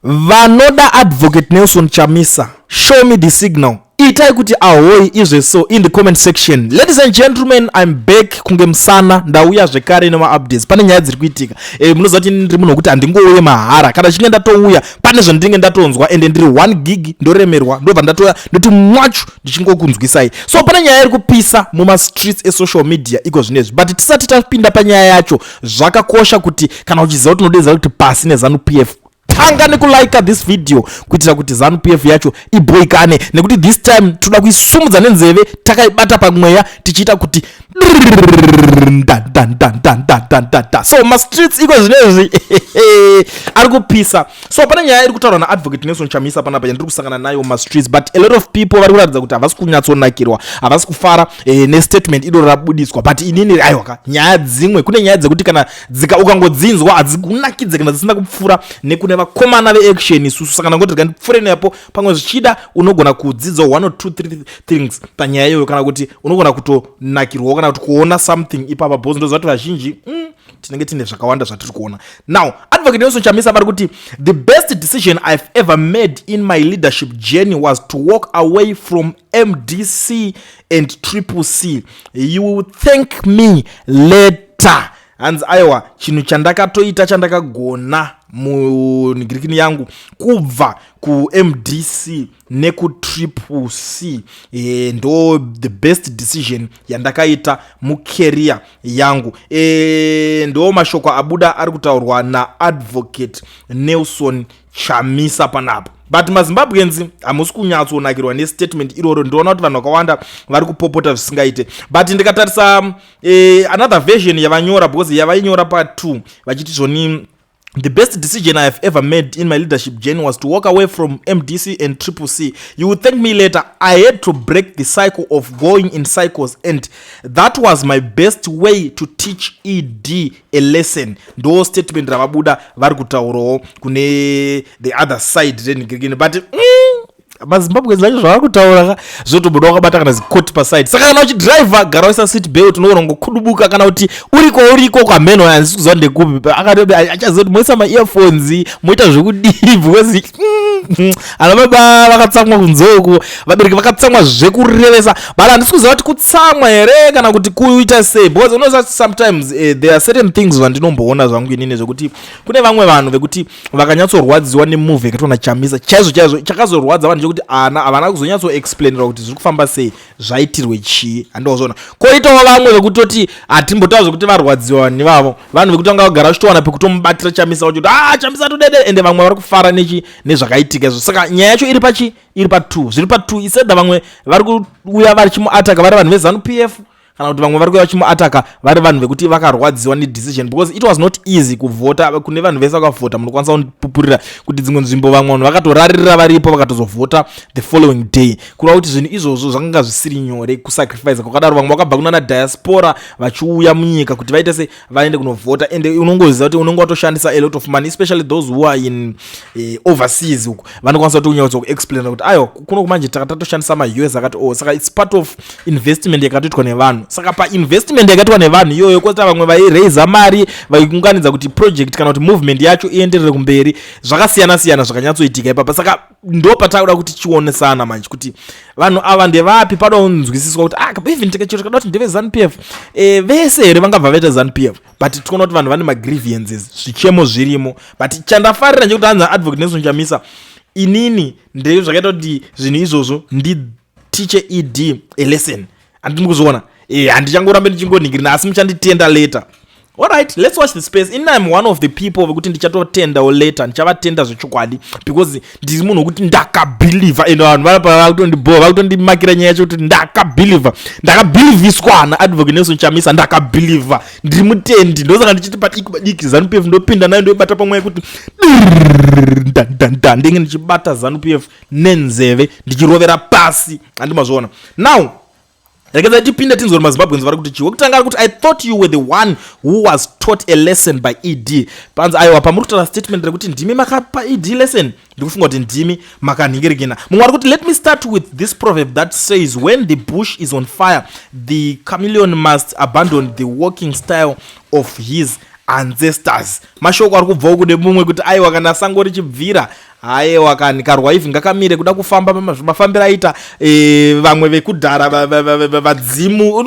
Vanoda Advocate Nelson Chamisa, show me the signal. Itai kuti ahoi izve so in the comment section. Ladies and gentlemen, I'm back kunge musana, ndauya zvekare nemaupdates. Pane nyaya dziri kuitika. Munoziva kuti ndiri munhu wekuti handingouye mahara. Kana chinge ndatouya pane zvandinenge ndatonzwa, ende ndiri 1 gig, ndoremerwa, ndobva ndatouya ndoti mwachu ndichingokunzwisai. So pane nyaya iri kupisa mumastreets esocial media iko zvinezvi, but tisati tapinda panyaya yacho, zvakakosha kuti kana uchiziva kuti unodedza kuti pasi neZANU PF, tanga nekulika this video kuitira kuti ZANU PF yacho ibhoikane, nekuti this time toda kuisumudza nenzeve takaibata pamweya, tichiita kuti da. So mastreets iko zvinezvi ari kupisa. So pane nyaya iri kutaurwa naAdvocate Nelson Chamisa panapa yandiri kusangana nayo mumastreets, but a lot of people vari kuratidza kuti havasi kunyatsonakirwa, havasi kufara nestatement iro rabudiswa. But inini, aiwaka, nyaya dzimwe, kune nyaya dzekuti kana dzika ukangodzinzwa hadzikunakidze kana dzisina kupfuura nekune vakomana veaction isusu. Saka ndangoti rega ndipfuure nepo, pamwe zvichida unogona kudzidza one or two three things panyaya iyoyo, kana kuti unogona kutonakirwawo kana kuti kuona something ipapa, because ndoziva kuti vazhinji tinenge tine zvakawanda zvatiri kuona. Now, Advocate Nelson Chamisa vari kuti, "The best decision I've ever made in my leadership journey was to walk away from MDC and Triple C. You will thank me later." Hanzi aiwa, chinhu chandakatoita chandakagona munhingirikini yangu kubva kuMDC nekuTriple C, ndo the best decision yandakaita mucareer yangu. Ndo mashoko abuda ari kutaurwa naAdvocate Nelson Chamisa panapa, but maZimbabweans hamusi kunyatsonakirwa nestatement iroro. Ndinoona kuti vanhu vakawanda vari kupopota zvisingaite, but ndikatarisa another version yavanyora, because yavainyora pa2 vachiti zvoni, "The best decision I have ever made in my leadership journey was to walk away from MDC and Triple C. You will thank me later. I had to break the cycle of going in cycles, and that was my best way to teach ED a lesson." Ndo statement ravabuda vari kutaurawo kune the other side renhingirikini, but maZimbabwe zacho zvavari kutaura ka, zvotobuda wakabata kana zikoti paside. Saka kana uchidhiraivha, gara waisa seat belt, unogona kungokudubuka kana kuti uriko uriko kwamheno, handisi kuziva ndekupi. Akati achaziva kuti moisa maearphones, moita zvekudii, because ana baba vakatsamwa kunze uku, vabereki vakatsamwa zvekurevesa, but handisi kuziva kuti kutsamwa here kana kuti kuita sei, because unoziva sometimes there are certain things zvandinomboona zvangu inini, zvekuti kune vamwe vanhu vekuti vakanyatsorwadziwa nemove yakaitwa naChamisa chaizvo chaizvo. Chakazorwadza vanhu chekuti ana havana kuzonyatsoexplainira kuti zviri kufamba sei, zvaitirwe chii, handozvona. Koitawo vamwe vekutoti hatimbotaura zvekuti varwadziwa nevavo vanhu vekuti vanga vagara vachitowana pekutomubatira Chamisa vacho kuti a ah, Chamisa todede, ende vamwe vari kufara nechi nezvakaitika izvo. Saka nyaya yacho iri pachi iri pa2, zviri pa2 isedha. Vamwe vari kuuya varichimuataka vari vanhu veZANU PF, kana kuti vamwe vari kuuya vachimuataka vari vanhu vekuti vakarwadziwa nedecision, because it was not easy kuvhota. Kune vanhu vese vakavhota, munokwanisa kundipupurira kuti dzimwe nzvimbo vamwe vanhu vakatorarira varipo, vakatozovhota the following day, kureva kuti zvinhu izvozvo zvakanga zvisiri nyore kusacrifice kwakadaro. Vamwe vakabva kunana diaspora vachiuya munyika kuti vaite se vaende kunovhota, ende unongoziva kuti unonge watoshandisa a lot of money, especially those who are in overseas uku, vanokwanisa kuti unyatso kuexplaina kuti aiwa, kuno kumanje taka tatoshandisa maUS akati o oh, saka it's part of investment yakatoitwa nevanhu. Saka painvestment yakaitwa nevanhu iyoyo, kwota vamwe vairaisa mari, vaikunganidza kuti project kana kuti movement yacho ienderere kumberi, zvakasiyana siyana zvakanyatsoitika ipapa. Saka ndo patakuda kuti chionesana manje kuti vanhu ava ndevapi. Pada kunzwisiswa kuti ah, even tikachero tikada kuti ndeveZANU PF, vese here vangabva vaita ZANU PF? But tikuona kuti vanhu vane magrievances, zvichemo zvirimo. But chandafarira ndechekuti hanzi Advocate Nelson Chamisa, inini ndezvakaita kuti zvinhu izvozvo nditiche ED a lesson. Handini kuzviona, handichangorambe ndichingonhingirina, asi muchanditenda later. Alright, let's watch the space. In I'm one of the people vekuti ndichatotendawo later, ndichavatenda zvechokwadi, because ndiri munhu wekuti ndakabhilivha, ende vanhu vanapa vakutondiboha, vakutondimakira nyaya yacho kuti ndakabhilivha, ndakabhilivhiswa naAdvocate Nelson Chamisa, ndakabhilivha, ndiri mutendi. Ndosaka ndichiti padiki padiki ZANU PF ndopinda nayo, ndoibata pamwe yekuti ndandanda, ndenge ndichibata ZANU PF nenzeve, ndichirovera pasi, handimazviona. Now rekedza tipinde tinzwe kuti maZimbabweans vari kuti chii. Wekutanga ari kuti, "I thought you were the one who was taught a lesson by ED." Panzi aiwa, pamuri kutaura statement rekuti ndimi makapa ED lesson, ndikufunga kuti ndimi makanhingirikina. Mumwe ari kuti, "Let me start with this proverb that says when the bush is on fire, the chameleon must abandon the walking style of his ancestors." Mashoko ari kubvawo kune mumwe kuti aiwa, kana sango richibvira, Haiwa kani, karwaivhi ngakamire kuda kufamba mafambiro aita vamwe vekudhara, vadzimu.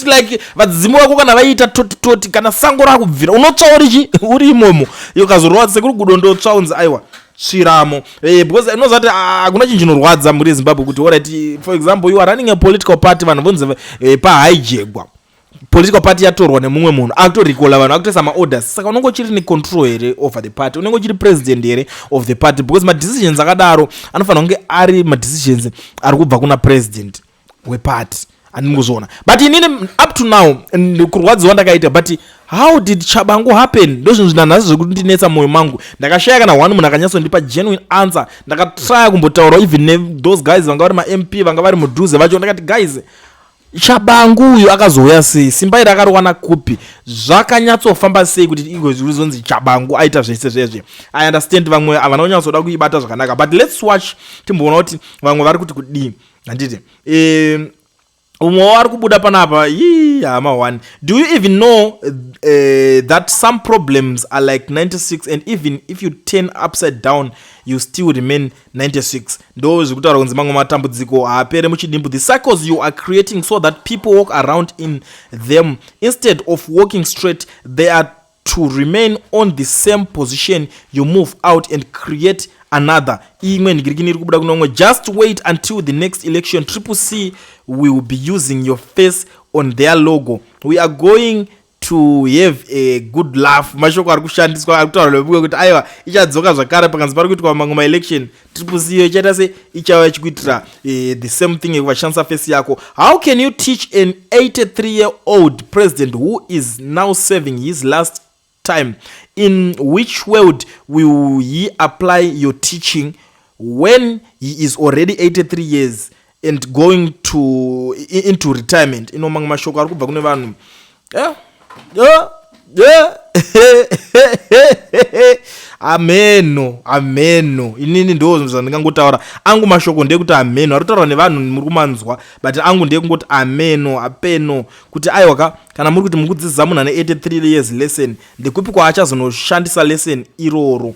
Like vadzimu vako kana vaiita toti toti, kana sango rakubvira unotsva urichi uri imomo, ukazorova sekuri gudo ndotsva, unzi aiwa, tsviramo, because unoziva kuti hakuna chinhu chinorwadza, mhuri yeZimbabwe, kuti alright, for example, you are running a political party, vanhu vonzi pahaijegwa political party yatorwa nemumwe munhu, akutorikola vanhu, akutoisa maorders. Saka unenge uchiri necontrol here over the party? Unenge uchiri president here of the party? Because madecisions akadaro anofanira kunge ari madecisions ari kubva kuna president weparty, handini kuzviona. But inini up to now kurwadziwa ndakaita, but how did Chabangu happen? Ndo zvinhu zvinanhasi zvekundinetsa mwoyo mangu. Ndakashaya kana one munhu akanyatsondipa genuine answer. Ndakatraya kumbotaura even nethose guys vanga vari maMP, vanga vari mudhuze vacho. Ndakati, "Guys, Chabangu uyu akazouya sei? Simba iri akariwana kupi? Zvakanyatsofamba sei kuti igozonzi Chabangu aita zvese zvezve?" I understand vamwe havana kunyatsoda kuibata zvakanaka, but let's watch timboona kuti vamwe vari kuti kudii, handiti? Umwe wari kubuda panapa, ii, hama one, "Do you even know that some problems are like 96, and even if you turn upside down you still remain 96?" Ndo zvekutaura kunzi mamwe matambudziko haapere muchidimbu. "The cycles you are creating so that people walk around in them instead of walking straight, they are to remain on the same position. You move out and create another." Imwe nhingirikini iri kubuda kuno umwe, "Just wait until the next election. Triple C will be using your face on their logo. We are going to have a good laugh." Mashoko ari kushandiswa, ari kutaura nebuwe kuti aiwa, ichadzoka zvakare. Pakanzi pari kuitwa mamwe maelection, Triple C iyo ichaita se ichauya ichikuitira the same thing yekuvashandisa face yako. "How can you teach an 83 year old president who is now serving his last time? In which world will he apply your teaching when he is already 83 years and going to into retirement?" Ino mamwe mashoko ari kubva kune vanhu. Yeah. Ameno, ameno, inini ndo zvandingangotaura. Angu mashoko ndeyekuti ameno ari kutaurwa nevanhu, muri kumanzwa, but angu ndeyekungoti ameno, apeno kuti aiwa ka, kana muri kuti muri kudzidzisa munhu ane 83 years lesson, ndekupi kwaachazonoshandisa lesson iroro?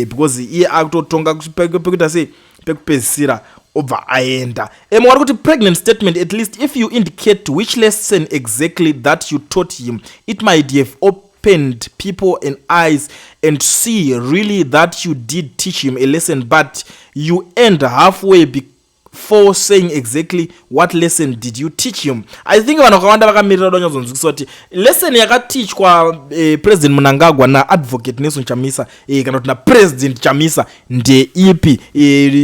Because iye akutotonga pekuita sei, pekupedzisira obva aenda. Emwe vari kuti, "Pregnant statement. At least if you indicate which lesson exactly that you taught him, it might have opened people and eyes and see really that you did teach him a lesson. But you end halfway before saying exactly what lesson did you teach him." I think vanhu vakawanda vakamirira kuda kunyatsonzwisisa kuti lesson yakatichwa President Mnangagwa naAdvocate Nelson Chamisa, kana kuti naPresident Chamisa, ndeipi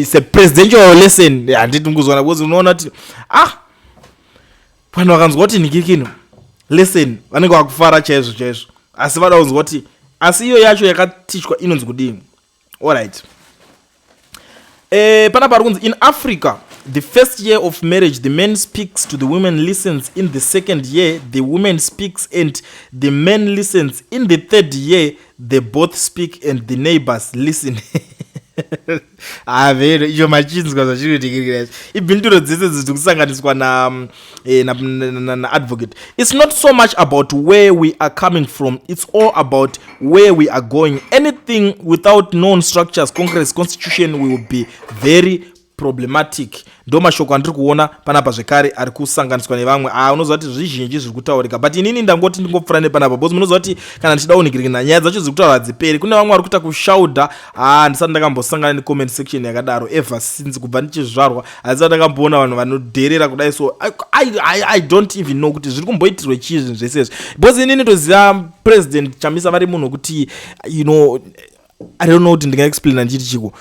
sepresidential lesson, handiti mukuzoona? Because unoona kuti ah, vanhu vakanzwa kuti nikikino lesson, vanenge vakufara chaizvo chaizvo, asi vada kunzwa kuti asi iyo yacho yakatichwa inonzi kudini. Alright, panapa ari kunzi, "In Africa, the first year of marriage the man speaks to the woman listens. In the second year the woman speaks and the man listens. In the third year they both speak and the neighbors listen." Avero icho machinzwa zvachiri kuitikirira izvi, ibhinduro dzese dziri kusanganiswa naadvocate. "It's not so much about where we are coming from, it's all about where we are going. Anything without known structures, congress, constitution, will be very problematic." Ndo mashoko andiri kuona panapa zvekare ari kusanganiswa nevamwe. A, unoziva kuti zvizhinji zviri kutaurika, but inini ndangoti ndingopfuura nepanapa because munoziva kuti kana ndichida kunikirikina nyaya dzacho dziri kutaura hadziperi. Kune vamwe vari kuita kushaudha. Ha, ndisati ndakambosangana necomment section yakadaro ever since kubva ndichizvarwa. Handisati ndakamboona vanhu vanodherera kudai. So I don't even know kuti zviri kumboitirwe chii zvinhu zvese izvi, because inini toziva President Chamisa vari munhu wekuti, I don't know kuti ndingaexplaina ndichiti chiko,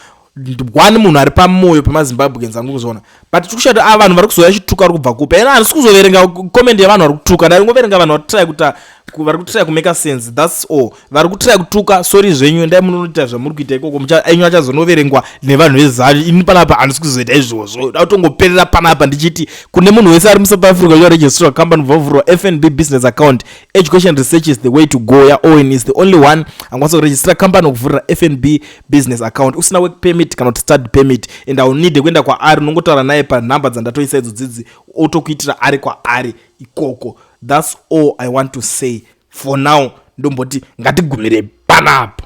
one munhu ari pamwoyo pemaZimbabweans andiri kuzviona. But tiri kushaya kuti a vanhu vari kuzouya chituka vari kubva kupi. Ena handisi kuzoverenga comment yevanhu vari kutuka, ndaringoverenga vanhu vari kuita vari kutraya kumake sense, that's all. Vari kutraya kutuka, sorry zvenyu, endai munoita zvamuri kuita ikoko, enyu achazonoverengwa nevanhu veZanu. Ini panapa handisi kuzoita izvozvo. Da kutongoperera panapa ndichiti kune munhu wese ari muSouth Africa ucharegistrwa company, vovhurwa FNB business account, Education Research is the way to go. YaOwen is the only one angakwanisa kuregistra company, kuvhurira FNB business account usina work permit kana kuti study permit, and haunide kuenda kwaari, unongotaura naye panhamba dzandatoisa idzo dzidzi, otokuitira ari kwaari ikoko. That's all I want to say for now. Ndomboti ngatigumire panapa.